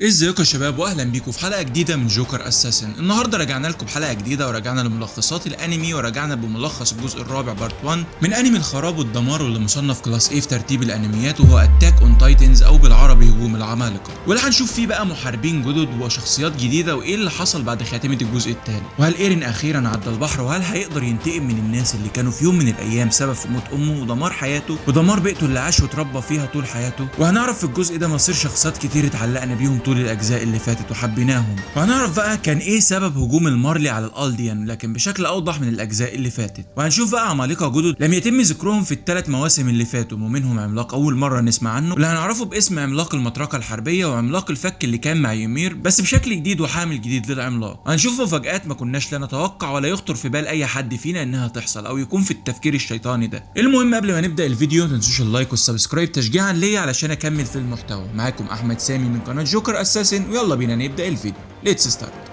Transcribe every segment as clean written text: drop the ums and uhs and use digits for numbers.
ازيكم يا شباب واهلا بيكم في حلقة جديدة من جوكر اساسن. النهارده رجعنا لكم بحلقة جديدة ورجعنا لملخصات الانمي ورجعنا بملخص الجزء الرابع part 1 من انمي الخراب والدمار واللي مصنف class A في ترتيب الانميات، وهو Attack on Titans او بالعربي هجوم العمالقه، واللي هنشوف فيه بقى محاربين جدد وشخصيات جديدة وايه اللي حصل بعد خاتمه الجزء الثالث، وهل ايرين اخيرا عدى البحر، وهل هيقدر ينتقم من الناس اللي كانوا في يوم من الايام سبب في موت امه ودمار حياته ودمار بيئته اللي عاش وتربى فيها طول حياته. وهنعرف في الجزء ده مصير شخصيات كتير اتعلقنا بيهم طول الاجزاء اللي فاتت وحبيناهم، وهنعرف بقى كان ايه سبب هجوم المارلي على الالديان لكن بشكل اوضح من الاجزاء اللي فاتت. وهنشوف بقى عمالقة جدد لم يتم ذكرهم في الثلاث مواسم اللي فاتوا، ومنهم عملاق اول مرة نسمع عنه واللي هنعرفه باسم عملاق المطرقة الحربية، وعملاق الفك اللي كان مع يمير بس بشكل جديد وحامل جديد للعملاق. هنشوف مفاجآت ما كناش لا نتوقع ولا يخطر في بال اي حد فينا انها تحصل او يكون في التفكير الشيطاني ده. المهم قبل ما نبدا الفيديو ما تنسوش ال like وال subscribe تشجيعا ليا علشان اكمل في المحتوى. معاكم احمد سامي من قناة جوكر اساسن، ويلا بينا نبدا الفيديو. let's start.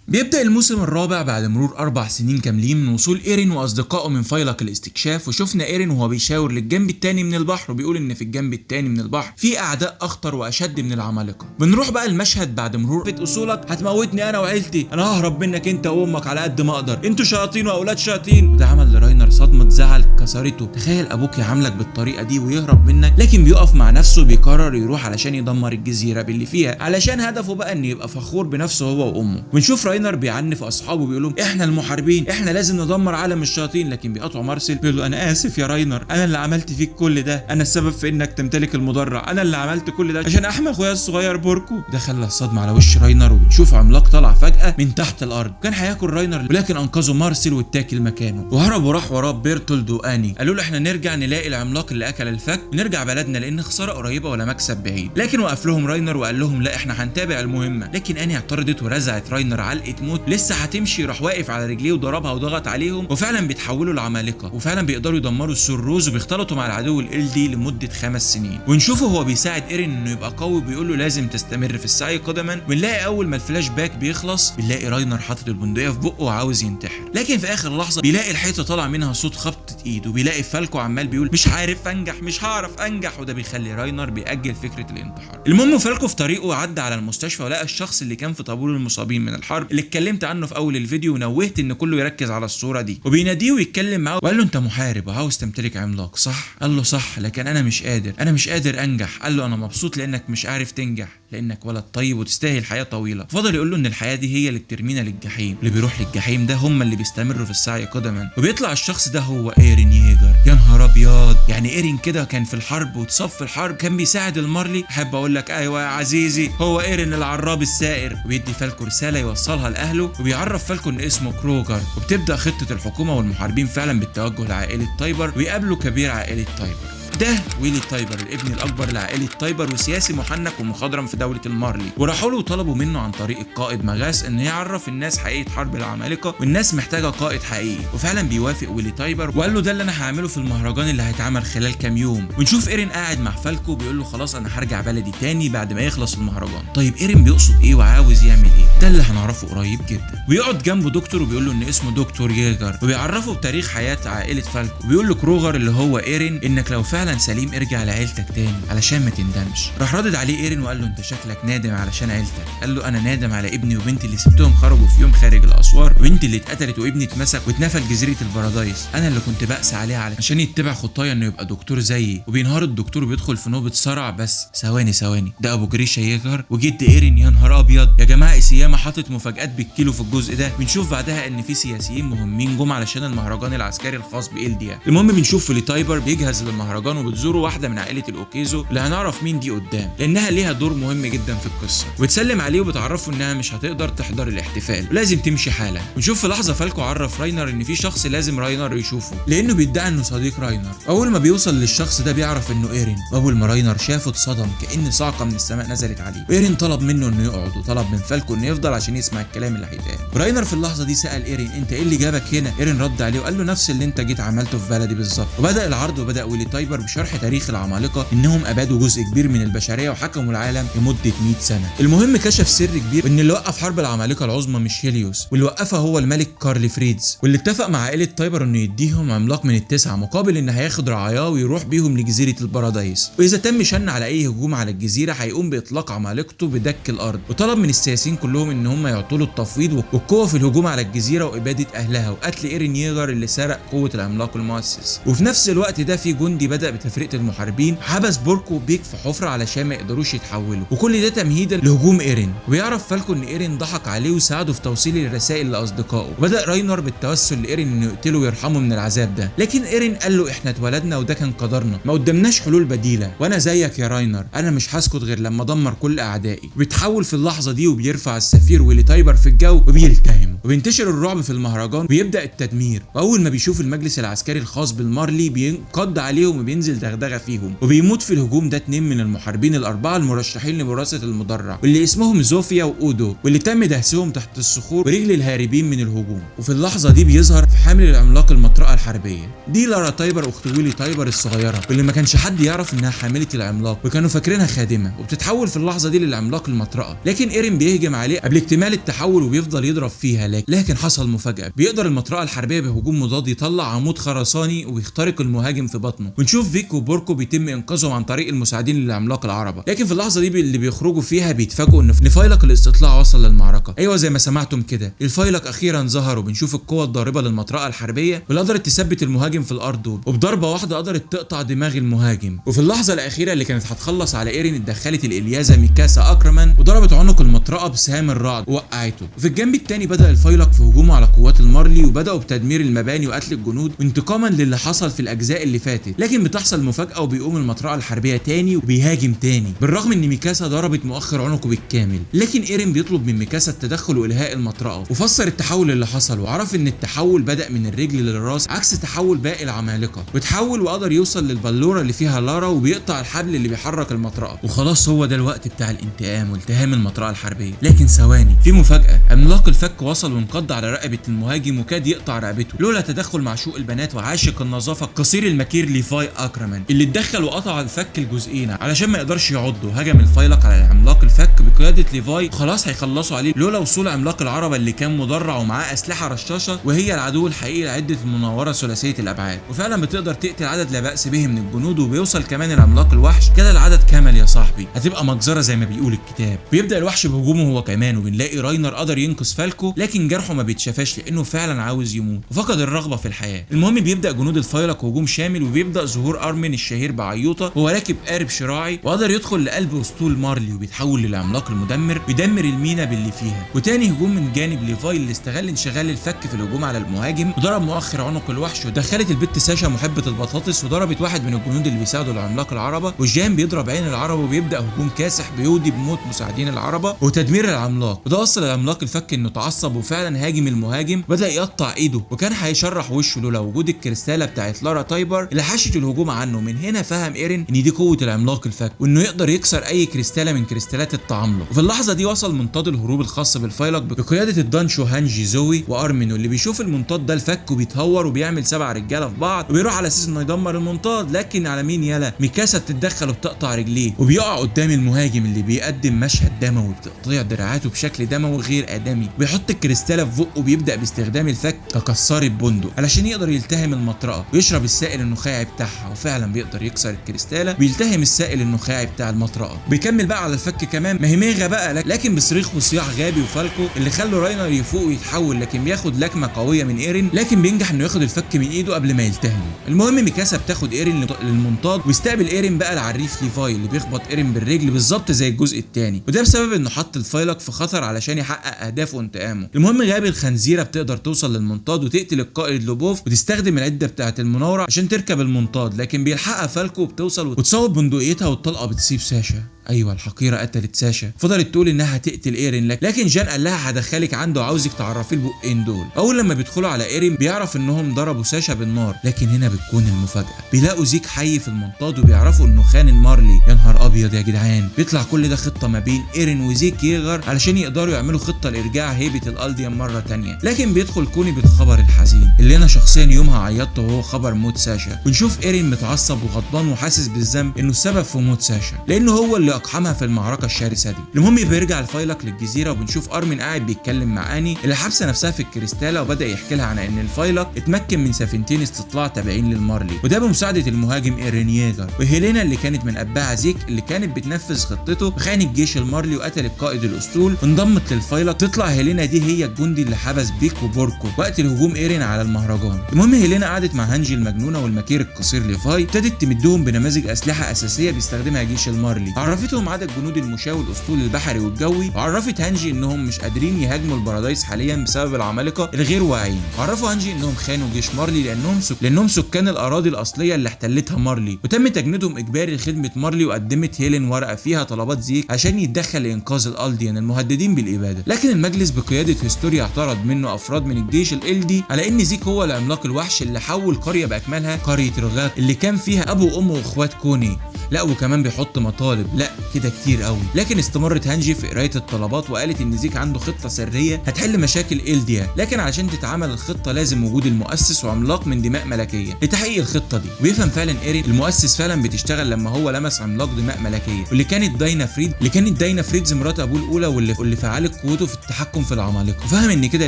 بيبدأ الموسم الرابع بعد مرور 4 سنين كاملين من وصول ايرين واصدقائه من فيلق الاستكشاف، وشفنا ايرين وهو بيشاور للجنب التاني من البحر وبيقول ان في الجنب التاني من البحر في اعداء اخطر واشد من العمالقة. بنروح بقى المشهد بعد مرور اصولك هتموتني انا وعيلتي، انا ههرب منك انت وامك على قد ما اقدر، انتوا شياطين واولاد شياطين. ده عمل لراينر صدمة زعل كسرته، تخيل ابوك يعاملك بالطريقة دي ويهرب منك. لكن بيقف مع نفسه بيقرر يروح علشان يدمر الجزيرة باللي فيها، علشان هدفه بقى انه يبقى فخور بنفسه هو وامه. ونشوف راينر بيعنف اصحابه بيقول لهم احنا المحاربين، احنا لازم ندمر عالم الشياطين. لكن بيقاطعه مارسيل بيقول له انا اسف يا راينر، انا اللي عملت فيك كل ده، انا السبب في انك تمتلك المدرع، انا اللي عملت كل ده عشان احمي اخويا الصغير بوركو. ده خلى الصدمة على وش راينر، وبتشوف عملاق طلع فجاة من تحت الارض كان هياكل راينر، ولكن انقذه مارسيل واتاكل مكانه وهرب وراح وراه بيرتولد واني. قالوا له احنا نرجع نلاقي العملاق اللي اكل الفك ونرجع بلدنا لان خسارة قريبه ولا مكسب بعيد. لكن وقف لهم راينر وقال لهم لا احنا هنتابع المهمة. لكن اني اعترضت ورزعت راينر علقه موت لسه هتمشي، راح واقف على رجليه وضربها وضغط عليهم، وفعلا بيتحولوا لعمالقه وفعلا بيقدروا يدمروا السور روز وبيختلطوا مع العدو الالدي لمدة 5 سنين. ونشوفه هو بيساعد ايرين انه يبقى قوي وبيقول له لازم تستمر في السعي قدما. ونلاقي اول ما الفلاش باك بيخلص بنلاقي راينر حاطط البندقية في بقه وعاوز ينتحر، لكن في اخر لحظة بيلاقي الحيطة طالع منها صوت خبطه ايد، وبيلاقي فالكو عمال بيقول مش عارف انجح، مش هعرف انجح، وده بيخلي راينر بيأجل فكرة الانتحار. المهم فالكو في طريقه عدى على المستشفى ولقى الشخص اللي كان في طابور المصابين من الحرب اللي اتكلمت عنه في اول الفيديو ونوهت ان كله يركز على الصورة دي، وبيناديه ويتكلم معاه وقال له انت محارب وعاوز تمتلك عملاق صح؟ قال له صح، لكن انا مش قادر، انا مش قادر انجح. قال له انا مبسوط لانك مش عارف تنجح، لانك ولد طيب وتستاهل حياة طويلة. فضل يقول له ان الحياة دي هي اللي بترمينا للجحيم، اللي بيروح للجحيم ده هم اللي بيستمروا في السعي قدما. وبيطلع الشخص ده هو ايرين ييجر. يا نهار ابيض، يعني ايرين كده كان في الحرب واتصاب في الحرب، كان بيساعد المارلي. احب اقول لك ايوه يا عزيزي، هو ايرين العراب السائر. وبيدي فالكو رسالة يوصلها لاهله، وبيعرف فالكو ان اسمه كروجر. وبتبدا خطه الحكومة والمحاربين فعلا بالتوجه لعائلة تايبر، ويقابلوا كبير عائلة تايبر ده ويلي تايبر الابن الاكبر لعائلة تايبر وسياسي محنك ومخضرم في دولة المارلي. وراحوا له وطلبوا منه عن طريق القائد مغاس ان يعرف الناس حقيقة حرب العمالقة، والناس محتاجه قائد حقيقي. وفعلا بيوافق ويلي تايبر وقال له ده اللي انا هعمله في المهرجان اللي هيتعمل خلال كام يوم. ونشوف ايرين قاعد مع فالكو بيقول له خلاص انا هرجع بلدي تاني بعد ما يخلص المهرجان. طيب ايرين بيقصد ايه وعاوز يعمل ايه؟ ده اللي هنعرفه قريب جدا. ويقعد جنبه دكتور وبيقول له ان اسمه دكتور ييجر، وبيعرفه بتاريخ حياة عائلة فالكو. وبيقول له كروجر اللي هو ايرين انك لو فعلا سليم ارجع لعيلتك تاني علشان ما تندمش. راح ردد عليه ايرين وقال له انت شكلك نادم علشان عيلتك. قال له انا نادم على ابني وبنتي اللي سبتهم خرجوا في يوم خارج الاسوار، وبنتي اللي اتقتلت وابني اتمسك واتنفى لجزيرة البارادايس، انا اللي كنت بأس عليها علشان يتبع خطايا انه يبقى دكتور زيي. وبينهار الدكتور وبيدخل في نوبه صرع. بس ثواني ثواني، ده ابو جريشه ييجر وجد ايرين. يا نهار ابيض يا جماعة، سياما حاطط مفاجآت بالكيلو في الجزء ده. بنشوف بعدها ان في سياسيين مهمين جم علشان المهرجان العسكري الخاص بإلديا. المهم بنشوف فيلي تايبر بيجهز للمهرجان، وبتزوره واحدة من عائلة الاوكيزو اللي هنعرف مين دي قدام لانها ليها دور مهم جدا في القصة، وبتسلم عليه وبتعرفه انها مش هتقدر تحضر الاحتفال ولازم تمشي حالا. ونشوف في لحظة فالكو عرف راينر ان في شخص لازم راينر يشوفه لانه بيدعي انه صديق راينر. اول ما بيوصل للشخص ده بيعرف انه ايرين، واول ما راينر شافه اتصدم كأن صاعقة من السماء نزلت عليه. ايرين طلب منه انه يقعد وطلب من فالكو انه يفضل عشان يسمع الكلام اللي هيتقال. راينر في اللحظة دي سأل ايرين انت ايه اللي جابك هنا؟ ايرين رد عليه وقال له نفس اللي انت جيت عملته في بلدي بالظبط. وبدأ العرض، وبدأ ويلي تايبر بشرح تاريخ العمالقة انهم ابادوا جزء كبير من البشرية وحكموا العالم لمدة 100 سنة. المهم كشف سر كبير ان اللي وقف حرب العمالقة العظمى مش هيليوس، واللي وقفها هو الملك كارل فريتز، واللي اتفق مع عائلة تايبر انه يديهم عملاق من التسعة مقابل ان هياخد رعاياه ويروح بيهم لجزيرة البارادايس، واذا تم شن على اي هجوم على الجزيرة هيقوم باطلاق عمالقته بدك الارض. وطلب من السياسيين كلهم ان هم يعطوا له التفويض والقوه في الهجوم على الجزيرة واباده اهلها وقتل ايرين ييجر اللي سرق قوة العملاق المؤسس. وفي نفس الوقت ده في جندي بدا بتفرقه المحاربين، حبس بوركو وبيك في حفره علشان ما يقدروش يتحولوا، وكل ده تمهيدا لهجوم ايرين. وبيعرف فالكو ان ايرين ضحك عليه وساعده في توصيل الرسائل لاصدقائه، وبدا راينر بالتوسل لايرين انه يقتله ويرحمه من العذاب ده، لكن ايرين قال له احنا اتولدنا وده كان قدرنا، ما قدامناش حلول بديله، وانا زيك يا راينر، انا مش هسكت غير لما ادمر كل اعدائي. وبيتحول في اللحظة دي وبيرفع السفير ويلي تايبر في الجو وبيلتهمه، وبينتشر الرعب في المهرجان وبيبدا التدمير. واول ما بيشوف المجلس العسكري الخاص بالمارلي بينقض عليهم وبينزل دغدغه فيهم، وبيموت في الهجوم ده 2 من المحاربين الاربعة المرشحين لوراثه المدرع واللي اسمهم زوفيا واودو، واللي تم دهسهم تحت الصخور ورجل الهاربين من الهجوم. وفي اللحظة دي بيظهر في حامل العملاق المطرقة الحربية دي لارا تايبر اخت ويلي تايبر الصغيرة، واللي ما كانش حد يعرف انها حامله العملاق وكانوا فاكرينها خادمه، وبتتحول في اللحظة دي للعملاق المطرقة، لكن ايرين بيهجم عليه قبل اكتمال التحول وبيفضل يضرب فيها، لكن حصل مفاجاة، بيقدر المطرقة الحربية بهجوم مضاد يطلع عمود خرساني ويخترق المهاجم في بطنه. ونشوف فيك وبوركو بيتم انقاذهم عن طريق المساعدين للعملاق العربة، لكن في اللحظة دي اللي بيخرجوا فيها بيتفاجئوا ان فيلق الاستطلاع وصل للمعركة. ايوه زي ما سمعتم كده، الفيلق اخيرا ظهر، وبنشوف القوة الضاربة للمطرقه الحربية واللي قدرت تثبت المهاجم في الارض، وبضربه واحدة قدرت تقطع دماغ المهاجم. وفي اللحظة الاخيرة اللي كانت هتخلص على ايرين اتدخلت الاليازه ميكاسا اكرمان وضربت عنق المطرقة بسهام الرعد ووقعته. وفي الجنب الثاني بدا الفيلق في هجومه على قوات المارلي، وبداوا بتدمير المباني وقتل الجنود وانتقاما للي حصل في الاجزاء اللي فاتت، لكن بتحصل مفاجاة وبيقوم المطرقة الحربية تاني وبيهاجم تاني، بالرغم ان ميكاسا ضربت مؤخر عنقه بالكامل، لكن ايرين بيطلب من ميكاسا التدخل والهاء المطرقة، وفسر التحول اللي حصل وعرف ان التحول بدا من الرجل للراس عكس تحول باقي العمالقة، وتحول وقدر يوصل للبلوره اللي فيها لارا وبيقطع الحبل اللي بيحرك المطرقة. وخلاص هو ده الوقت بتاع الانتقام والتهام المطرقة الحربية، لكن ثواني، في مفاجاة، عملاق الفك وصل وانقض على رقبة المهاجم وكاد يقطع رقبته لولا تدخل معشوق البنات وعاشق النظافة قصير المكير ليفاي اكرمان اللي اتدخل وقطع الفك لجزئين علشان ما يقدرش يعضه. هجم الفيلق على العملاق الفك بقيادة ليفاي، خلاص هيخلصوا عليه لولا وصول عملاق العربة اللي كان مدرع ومعاه اسلحة رشاشه وهي العدو الحقيقي لعدة المناوره ثلاثية الابعاد، وفعلا بتقدر تقتل عدد لا باس به من الجنود، وبيوصل كمان العملاق الوحش. كده العدد كمل يا صاحبي، هتبقى مجزرة زي ما بيقول الكتاب. بيبدا الوحش بهجومه هو كمان، وبنلاقي راينر قدر ينقذ فالكو لكن جرحه ما بيتشافاش لانه فعلا عاوز يموت وفقد الرغبة في الحياة. المهم بيبدا جنود الفيلق هجوم شامل، وبيبدا ظهور ارمن الشهير بعيوطه وهو راكب قارب شراعي وقدر يدخل لقلب اسطول مارلي وبيتحول للعملاق المدمر ويدمر المينا باللي فيها. وتاني هجوم من جانب ليفاي اللي استغل انشغال الفك في الهجوم على المهاجم وضرب مؤخر عنق الوحش، ودخلت البت ساشا محبة البطاطس وضربت واحد من الجنود اللي بيساعدوا العملاق العربة، والجان بيضرب عين العربة وبيبدا هجوم كاسح بيودي بموت مساعدين العربة وتدمير العملاق. وده وصل العملاق الفك انه تعصب وفعلا هاجم المهاجم وبدا يقطع ايده وكان هيشرح وشه لولا وجود الكريستاله بتاعت لارا تايبر اللي حشت الهجوم عنه. من هنا فهم ايرين ان دي قوة العملاق الفك وانه يقدر يكسر اي كريستاله من كريستالات التعملق. وفي اللحظة دي وصل منطاد الهروب الخاص بالفيلق بقيادة الدانشو هانجي زوي وارمين، واللي بيشوف المنطاد ده الفك وبيتهور وبيعمل 7 رجاله في بعض وبيروح على اساس انه يدمر المنطاد، لكن على مين يالا، ميكاسا بتتدخل وبتقطع رجليه وبيقع قدام المهاجم اللي بيقدم مشهد دموي بتقطيع دراعاته بشكل دموي غير ادمي، بيحط الكريستاله في بقه وبيبدا باستخدام الفك ككسار البندق علشان يقدر يلتهم المطرقة ويشرب السائل النخاعي بتاعها، وفعلا بيقدر يكسر الكريستاله ويلتهم السائل النخاعي بتاع المطرقة. بيكمل بقى على الفك كمان، ما هي ميغا بقى، لكن بصريخ وصياح غابي وفالكو اللي خلوا راينر يفوق ويتحول، لكن بياخد لكمه قوية من ايرين، لكن بينجح انه ياخد الفك من ايده قبل ما يلتهمه. المهم ميكاسا بتاخد ايرين للمنطاد ويستقبل ايرين بقى العريف ليفاي اللي بيخبط ايرين بالرجل بالظبط زي الجزء الثاني، وده بسبب انه حط الفيلق في خطر علشان يحقق اهدافه وانتقامه. المهم غابي الخنزيره بتقدر توصل للمنطاد وتقتل القائد لوبوف وتستخدم العدة بتاعه المناوره عشان تركب المنطاد، لكن بيلحقها فالكو وبتوصل وتصوب بندقيتها والطلقه بتصيب ساشا. ايوه الحقيرة قتلت ساشا، فضلت تقول انها هتقتل ايرين، لكن جان قال لها هدخلك عنده عاوزك تعرفيه البقين دول. اول لما بيدخلوا على ايرين بيعرف انهم ضربوا ساشا بالنار، لكن هنا بتكون المفاجاة، بيلاقوا زيك حي في المنطاد وبيعرفوا انه خان المارلي. يا نهار ابيض يا جدعان، بيطلع كل ده خطه ما بين ايرين وزيك ييغر علشان يقدروا يعملوا خطه لارجاع هيبة الالديان مرة تانية. لكن بيدخل كوني بالخبر الحزين اللي انا شخصيا يومها عيطت، وهو خبر موت ساشا. ونشوف ايرين متعصب وغضبان وحاسس بالذنب انه السبب في موت ساشا لانه هو اللي اقحمها في المعركة الشرسة دي. المهم بيرجع الفايلق للجزيرة، وبنشوف ارمن قاعد بيتكلم مع اني اللي حابسه نفسها في الكريستاله، وبدا يحكي لها عن ان الفايلق اتمكن من سفينتين استطلاع تابعين للمارلي، وده بمساعدة المهاجم ايرين ييجر، وهيلينا اللي كانت من اتباع زيك اللي كانت بتنفذ خطته وخانت جيش المارلي وقتلت قائد الاسطول وانضمت للفايلق. تطلع هيلينا دي هي الجندي اللي حبس بيك وبوركو وقت الهجوم ايرين على المهرجان. المهم هيلينا قعدت مع هانجي المجنونة والمكير القصير ليفاي، ابتدت تمدهم بنماذج اسلحة اساسية بيستخدمها جيش المارلي، عرفتهم عدد جنود المشاة والاسطول البحري والجوي، وعرفت هانجي انهم مش قادرين يهاجموا البارادايس حاليا بسبب العمالقة الغير واعيين. عرفوا هانجي انهم خانوا جيش مارلي لانهم سكان الاراضي الاصلية اللي احتلتها مارلي، وتم تجنيدهم اجباري لخدمة مارلي. وقدمت هيلين ورقة فيها طلبات زيك عشان يتدخل لانقاذ الالديان المهددين بالاباده، لكن المجلس بقيادة هيستوريا اعترض منه افراد من الجيش الالدي على ان زيك هو العملاق الوحش اللي حول قرية باكملها، قرية رغاك اللي كان فيها ابو وامه واخوات كوني. لا وكمان بيحط مطالب، لا كده كتير قوي. لكن استمرت هانجي في قرايه الطلبات وقالت ان زيك عنده خطه سرية هتحل مشاكل إلديا، لكن علشان تتعمل الخطة لازم وجود المؤسس وعملاق من دماء ملكية لتحقيق الخطة دي. ويفهم فعلا ايرين المؤسس فعلا بتشتغل لما هو لمس عملاق دماء ملكية، واللي كانت داينا فريد اللي كانت داينا فريدز مرات ابوه الاولى، واللي فعلت قوته في التحكم في العمالقة. وفهم ان كده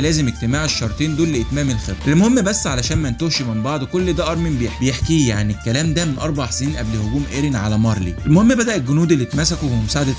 لازم اجتماع الشرطين دول لاتمام الخطة. المهم بس علشان ما نتوهش من بعض، كل ده ارمن بيحكيه، يعني الكلام ده من 4 سنين قبل هجوم ايرين على مارلي. المهم بدا الجنود اللي اتمسكوا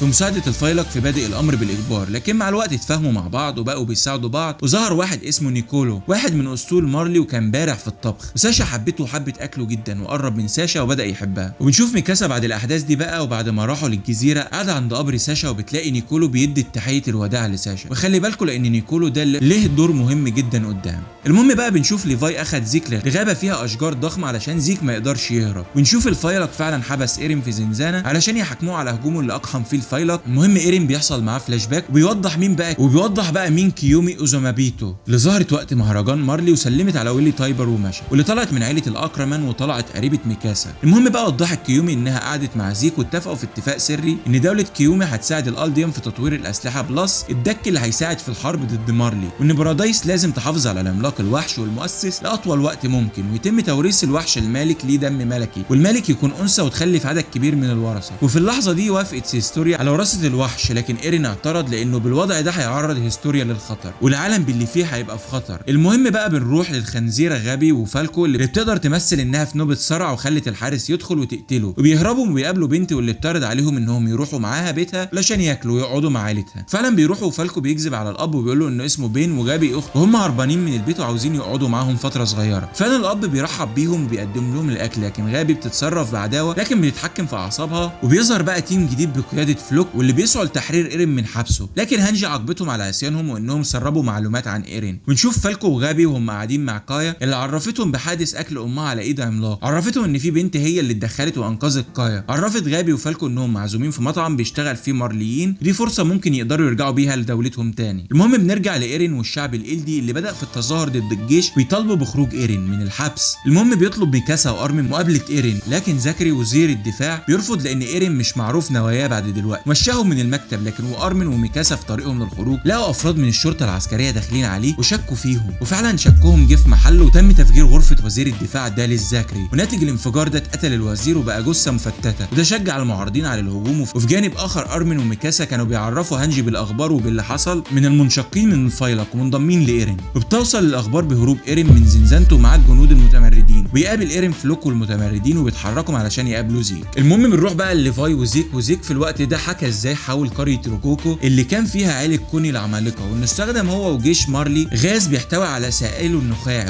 بمساعدة الفايلق في بادئ الامر بالاجبار، لكن مع الوقت اتفاهموا مع بعض وبقوا بيساعدوا بعض. وظهر واحد اسمه نيكولو، واحد من اسطول مارلي وكان بارع في الطبخ، وساشا حبته وحبت اكله جدا، وقرب من ساشا وبدا يحبها. وبنشوف ميكاسا بعد الاحداث دي بقى، وبعد ما راحوا للجزيرة قعد عند قبر ساشا، وبتلاقي نيكولو بيدي تحية الوداع لساشا. وخلي بالكم لان نيكولو ده له دور مهم جدا قدام. المهم بقى بنشوف ليفاي اخد زيك لغابه فيها اشجار ضخمة علشان زيك ما يقدرش يهرب. ونشوف الفايلق فعلا حبس ايرين في زنزانة علشان يحاكموه على هجومه اللي اقحم فيه الفايلق. المهم ايرين بيحصل معاه فلاش باك وبيوضح مين بقى، وبيوضح بقى مين كيومي اوزومابيتو اللي ظهرت وقت مهرجان مارلي وسلمت على ويلي تايبر ومشى، واللي طلعت من عيله الاكرمان وطلعت قريبه ميكاسا. المهم بقى وضحت كيومي انها قعدت مع زيك واتفقوا في اتفاق سري ان دولة كيومي هتساعد الالديان في تطوير الاسلحة plus ال deck اللي هيساعد في الحرب ضد مارلي، وان بارادايس لازم تحافظ على العملاق الوحش والمؤسس لاطول وقت ممكن، ويتم توريث الوحش المالك ليه دم ملكي، والملك يكون انثى وتخلف عدد كبير من الورثة. وفي اللحظة دي وافقت هيستوريا على وراثه الوحش، لكن ايرين اعترض لانه بالوضع ده هيعرض هيستوريا للخطر والعالم باللي فيه هيبقى في خطر. المهم بقى بنروح للخنزيره غابي وفالكو اللي بتقدر تمثل انها في نوبه صرع وخلت الحارس يدخل وتقتله، وبيهربوا وبيقابلوا بنت واللي بتعرض عليهم انهم يروحوا معاها بيتها علشان ياكلوا ويقعدوا مع عيلتها. فعلا بيروحوا وفالكو بيكذب على الاب وبيقول له انه اسمه بين وغابي اخته، وهم هربانين من البيت وعاوزين يقعدوا معاهم فترة صغيرة. فعلا الاب بيرحب بيهم وبيقدم لهم الاكل، لكن غابي بتتصرف بعداوه لكن بتتحكم في اعصابها. وبيظهر بقى team جديد بقيادة فلوك واللي بيسعوا لتحرير ايرين من حبسه، لكن هانجي عاقبتهم على عصيانهم وانهم سربوا معلومات عن ايرين. ونشوف فالكو وغابي وهم قاعدين مع كايا اللي عرفتهم بحادث اكل امها على ايد عملاق، عرفتهم ان في بنت هي اللي اتدخلت وانقذت كايا. عرفت غابي وفالكو انهم معزومين في مطعم بيشتغل فيه مارليين، دي فرصة ممكن يقدروا يرجعوا بيها لدولتهم تاني. المهم بنرجع لايرين والشعب الالدي اللي بدا في التظاهر ضد الجيش ويطالبوا بخروج ايرين من الحبس. المهم بيطلب ميكاسا وارمين مقابله ايرين، لكن زكري وزير الدفاع بيرفض لان ايرين مش معروف نواياه بعد دلوقتي، مشاهم من المكتب. لكن وارمين وميكاسا في طريقهم للخروج لقوا افراد من الشرطة العسكرية داخلين عليه وشكوا فيهم، وفعلا شكهم جه في محله وتم تفجير غرفة وزير الدفاع داليس زاكري، وناتج الانفجار ده اتقتل الوزير وبقى جثة مفتته، وده شجع المعارضين على الهجوم. وفي جانب اخر ارمين وميكاسا كانوا بيعرفوا هانجي بالاخبار وباللي حصل من المنشقين من الفيلق ومنضمين لايرين، وبتوصل الاخبار بهروب ايرين من زنزانته مع الجنود المتمردين. ويقابل ايرين فلوك والمتمردين وبيتحركوا علشان يقابلوا زيك. المهم بنروح بقى لليفاي وزيك، وزيك في الوقت ده حكى ازاي حاول قرية روكوكو اللي كان فيها عيله كوني العمالقة، وانه استخدم هو وجيش مارلي غاز بيحتوي على سائله النخاعي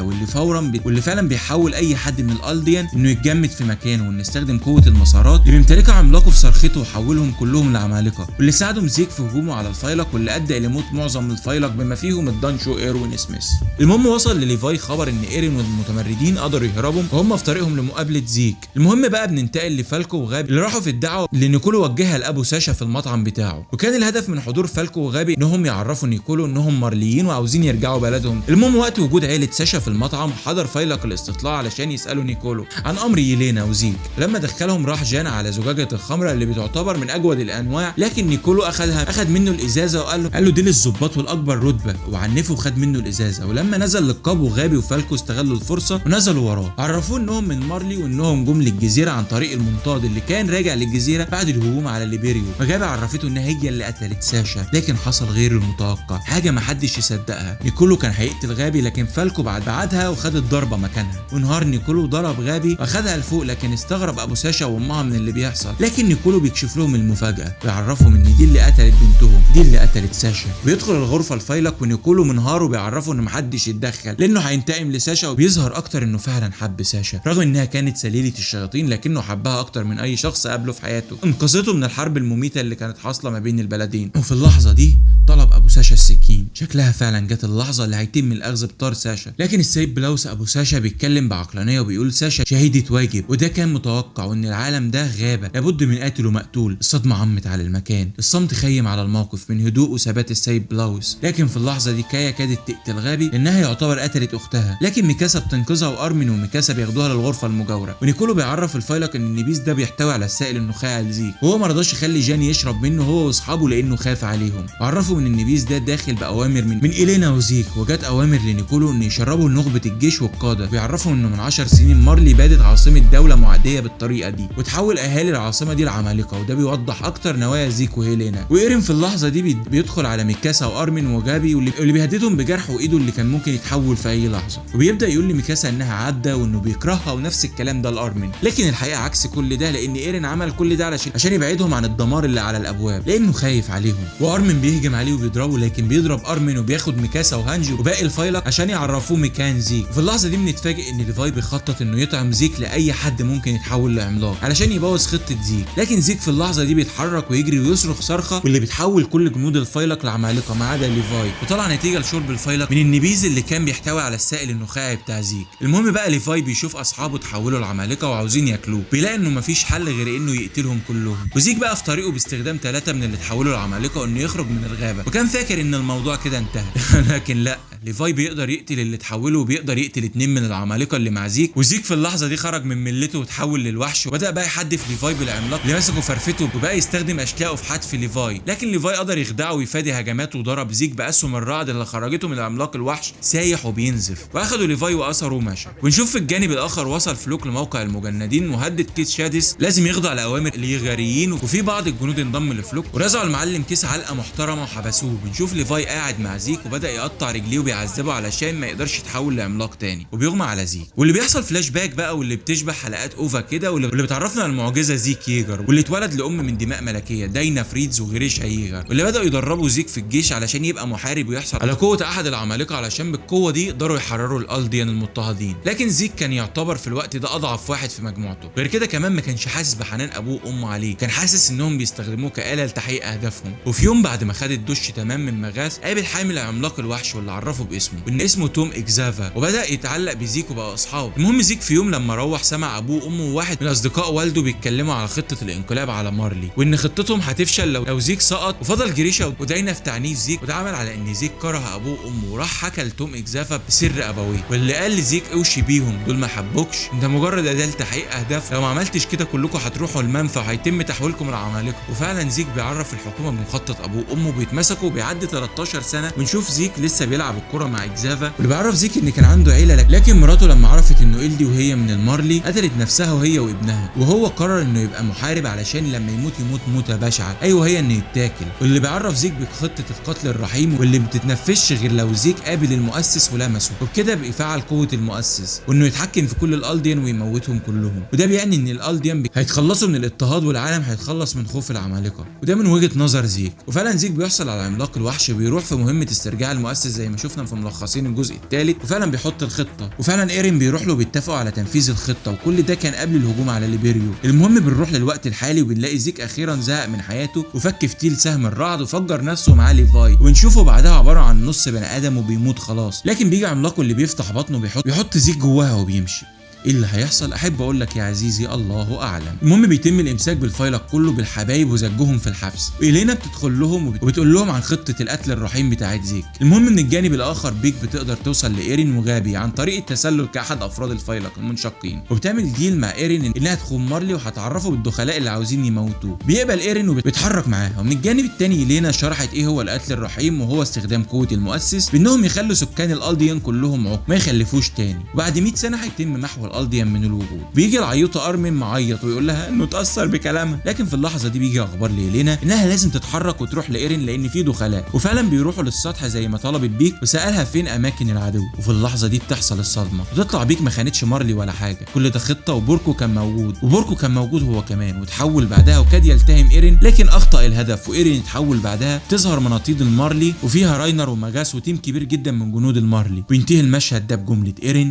واللي فعلا بيحول اي حد من الالديان انه يتجمد في مكانه، وانه استخدم قوة المسارات اللي بيمتلكها عملاقة في صرخته وحولهم كلهم لعمالقه، واللي ساعدهم زيك في هجومه على الفيلق واللي ادى الى موت معظم الفيلق بما فيهم الدانشو ايروين سميث. المهم وصل لليفاي خبر ان ايرين والمتمردين قدروا يهربوا وهم في طريقهم لمقابلة زيك. المهم بقى بننتقل لفالكو وغابي اللي راحوا في الدعوة لنيكولو نيكولو وجهها لابو ساشا في المطعم بتاعه. وكان الهدف من حضور فالكو وغابي انهم يعرفوا نيكولو انهم مارليين وعاوزين يرجعوا بلدهم. المهم وقت وجود عيله ساشا في المطعم حضر فيلق الاستطلاع علشان يسالوا نيكولو عن امر يلينا وزيك. لما دخلهم راح جان على زجاجة الخمرة اللي بتعتبر من اجود الانواع، لكن نيكولو اخذ منه الازازه وقال له دي للظباط والاكبر رتبه، وعنفه وخد منه الازازه. ولما نزل للقاب وغابي وفالكو استغلوا الفرصة ونزلوا وراه، عرفوه انهم من مارلي وانهم جم للجزيرة عن طريق المنطاد اللي كان راجع للجزيرة بعد الهجوم على ليبيريو. وغابي عرفته انها هي اللي قتلت ساشا، لكن حصل غير المتوقع، حاجة ما حدش يصدقها. نيكولو كان هيقتل غابي لكن فالكو بعدها وخد الضربة مكانها، وانهار نيكولو ضرب غابي واخدها لفوق، لكن استغرب ابو ساشا وامها من اللي بيحصل. لكن نيكولو بيكشف لهم المفاجاة ويعرفهم ان دي اللي قتلت بنتهم، دي اللي قتلت ساشا. ويدخل الغرفة الفيلق ونيكولو منهار وبيعرفه ان محدش يتدخل لانه هينتقم لساشا، وبيظهر اكتر انه فعلا حب ساشا رغم انها كانت سليله الشياطين، لكنه حبها اكتر من اي شخص قابله في حياته، انقذته من الحرب المميته اللي كانت حاصله ما بين البلدين. وفي اللحظة دي طلب ابو ساشا السكين، شكلها فعلا جت اللحظة اللي هيتم الاخذ بطار ساشا. لكن السيد بلاوس ابو ساشا بيتكلم بعقلانيه وبيقول ساشا شهيده واجب، وده كان متوقع، وان العالم ده غابه لابد من قاتل ومقتول. الصدمة عمت على المكان، الصمت خيم على الموقف من هدوء وثبات السيد بلاوس. لكن في اللحظة دي كايا كادت تقتل غابي لانها يعتبر قتلت اختها، لكن ميكاسا بتنقذها وارمن وميكاسا بياخدوها للغرفة المجاورة. ونيكولو بيعرف الفيلق ان النبيذ ده بيحتوي على السائل النخاعي لزيك، وهو ما رضاش يخلي جاني يشرب منه هو واصحابه لانه خاف عليهم. وعرفوا ان النبيذ ده داخل باوامر من إلينا وزيك، وجات اوامر لنيكولو انه يشربوا لنخبه الجيش والقادة. بيعرفوا انه من 10 سنين مارلي بادت عاصمة دولة معاديه بالطريقة دي، وتحول اهالي العاصمة دي لعمالقه، وده بيوضح اكتر نوايا زيك وهيلينا. وايرين في اللحظة دي بيدخل على ميكاسا وارمن وجابي واللي بيهددهم بجرح وايده اللي كان ممكن يتحول في اي لحظة، وبيبدا يقول لميكاسا انها عادة وانه بيكرهها، ونفس الكلام ده لارمن. لكن الحقيقة عكس كل ده، لان ايرين عمل كل ده عشان يبعدهم عن الدمار اللي على الابواب لانه خايف عليهم. وارمن بيهجم عليه وبيضربه، لكن بيضرب ارمن وبياخد ميكاسا وهانجي وباقي الفيلق عشان يعرفوه مكان زيك. وفي اللحظة دي بنتفاجئ ان ليفاي بيخطط انه يطعم زيك لاي حد ممكن يتحول لعملاق علشان يبوظ خطه زيك. لكن زيك في اللحظة دي بيتحرك ويجري ويصرخ صرخة واللي بتحول كل جنود الفيلق لعمالقه ما عدا ليفاي، وطلع نتيجة لشرب الفيلق من النبيذ اللي كان بيحتوي على السائل النخاعي بتاع زيك. المهم بقى ليفاي بيشوف اصحابه تحولوا لعمالقه وعاوزين ياكلوه، بيلاقي انه مفيش حل غير انه يقتلهم كلهم. وزيك بقى في طريقه باستخدام 3 من اللي اتحولوا لعمالقه انه يخرج من الغابة، وكان فاكر ان الموضوع كده انتهى لكن لا، ليفاي بيقدر يقتل اللي اتحولوا وبيقدر يقتل 2 من العمالقة اللي مع زيك. وزيك في اللحظة دي خرج من ملته وتحول للوحش، وبدا بقى يحدف ليفاي بالعملاق اللي مسكه فرفته، وبقى يستخدم اشلاقه في حتف ليفاي. لكن ليفاي قدر يخدعه ويفادي هجماته وضرب زيك باسهم الرعد اللي خرجته من العملاق الوحش سايح وبينزف، واخدوا ليفاي واثره ومشى. ونشوف في الجانب الاخر وصل فلوك لموقع المجندين وهدد كيس شادس لازم يخضع لاوامر اليغاريين، وفي بعض الجنود انضم لفلوك ورزعوا المعلم كيس علقه محترمه وحبسوه. بنشوف ليفاي قاعد مع زيك وبدا يقطع رجليه وبيعذبه علشان ما يقدرش يتحول لعملاق تاني، وبيغمى على زيك. واللي بيحصل فلاش باك بقى واللي بتشبه حلقات OVA كده، واللي بتعرفنا على المعجزة زيك ييجر، واللي اتولد لام من دماء ملكية داينا فريدز وغريشا ييجر، واللي بداوا يدربوا زيك في الجيش علشان يبقى محارب ويحصل على قوة احد العمالقة علشان بالقوة دي يقدروا يحرروا الالديان المضطهدين. لكن زيك كان يعتبر في الوقت ده اضعف واحد في مجموعته، غير كده كمان ما كانش حاسس بحنان ابوه وامه عليه، كان حاسس انهم بيستخدموه كآلة لتحقيق اهدافهم. وفي يوم بعد ما خد الدش تمام من مغاس قابل حامل عملاق الوحش واللي عرفه باسمه وان اسمه توم اكزافا، وبدا يتعلق بزيك وبقى اصحاب. المهم زيك في يوم لما روح سمع ابوه وامه وواحد من اصدقاء والده بيتكلموا على خطه الانقلاب على مارلي، وان خطتهم هتفشل لو زيك سقط. وفضل جريشا وداينا في تعنيف زيك، وده عمل على ان زيك كره ابوه وامه، وراح حكى لتوم اكزافا بسر ابويه، واللي قال لزيك اوشي بيهم دول ما حبوكش، انت مجرد اداه لتحقيق اهداف، لو ما عملتش كده كلكم هتروحوا المنفى وهيتم تحويلكم لعمالقه. وفعلا زيك بيعرف الحكومة بمخطط ابوه وامه، بيتمسكوا. بيعدي 13 سنة ونشوف زيك لسه بيلعب الكره مع اكزافا، واللي بيعرف زيك ان كان عنده عيله، لكن مراته لما عرفت انه إلدي وهي من المارلي قتلت نفسها وهي وابنها، وهو قرر انه يبقى محارب علشان لما يموت يموت موته بشعة، ايوه هي انه يتاكل. واللي بيعرف زيك بخطه القتل الرحيم واللي ما بتتنفذش غير لو زيك قابل المؤسس ولمسه، وبكده بيفعل قوة المؤسس وانه يتحكم في كل الالديان ويموتهم كلهم. وده بيعني ان الالديان هيتخلصوا من الاضطهاد والعالم هيتخلص من خوف العمالقة، وده من وجهه نظر زيك. وفعلا زيك بيحصل على عملاق الوحش وبيروح في مهمة استرجاع المؤسس زي ما شفنا في ملخصين الجزء الثالث، وفعلا بيحط الخطة، وفعلا ايرين بيروح له بيتفقوا على تنفيذ الخطة، وكل ده كان قبل الهجوم على ليبيريو. المهم بنروح للوقت الحالي وبنلاقي زيك اخيرا زهق من حياته وفك فتيل سهم الرعد وفجر نفسه مع ليفاي، ونشوفه بعدها عبارة عن نص بني ادم وبيموت خلاص. لكن بيجي عملاقة اللي بيفتح بطنه بيحط زيك جواها وبيمشي. ايه اللي هيحصل؟ احب اقول لك يا عزيزي الله اعلم. المهم بيتم الامساك بالفيلق كله بالحبايب وزجهم في الحبس. إلينا بتدخل لهم وبتقول لهم عن خطه القتل الرحيم بتاعت زيك. المهم من الجانب الاخر بيك بتقدر توصل لايرين وغابي عن طريق التسلل كاحد افراد الفيلق المنشقين، وبتعمل deal مع ايرين انها تخون مارلي وهتعرفه بالدخلاء اللي عاوزين يموتوه. بيقبل ايرين وبيتحرك معاها. ومن الجانب الثاني إلينا شرحت ايه هو القتل الرحيم، وهو استخدام قوة المؤسس بانهم يخلوا سكان الالديان كلهم عقم ما يخلفوش تاني، وبعد 100 سنة هيتم محو الالديان من الوجود. بيجي العيوطه ارمن معيط ويقول لها انه اتاثر بكلامها، لكن في اللحظة دي بيجي اخبار لإلينا انها لازم تتحرك وتروح لايرين لان في دخلاء، وفعلا بيروحوا للسطح زي ما طلبت بيك وسالها فين اماكن العدو. وفي اللحظة دي بتحصل الصدمة، وتطلع بيك ما خانتش مارلي ولا حاجة، كل ده خطه، وبوركو كان موجود، وبوركو كان موجود هو كمان، وتحول بعدها وكاد يلتهم ايرين لكن اخطا الهدف، وايرين اتحول بعدها تظهر مناطيد المارلي وفيها راينر وماجاس و team كبير جدا من جنود المارلي. وينتهي المشهد ده بجملة ايرين: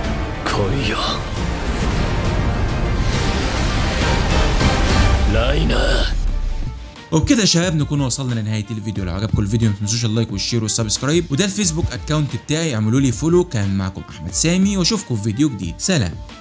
来いよライナー。 وبكده يا شباب نكون وصلنا لنهاية الفيديو. لو عجبكم الفيديو ما تنسوش ال like وال share وال subscribe، وده الفيسبوك account بتاعي، اعملوا لي follow. كان معكم احمد سامي واشوفكم في فيديو جديد. سلام.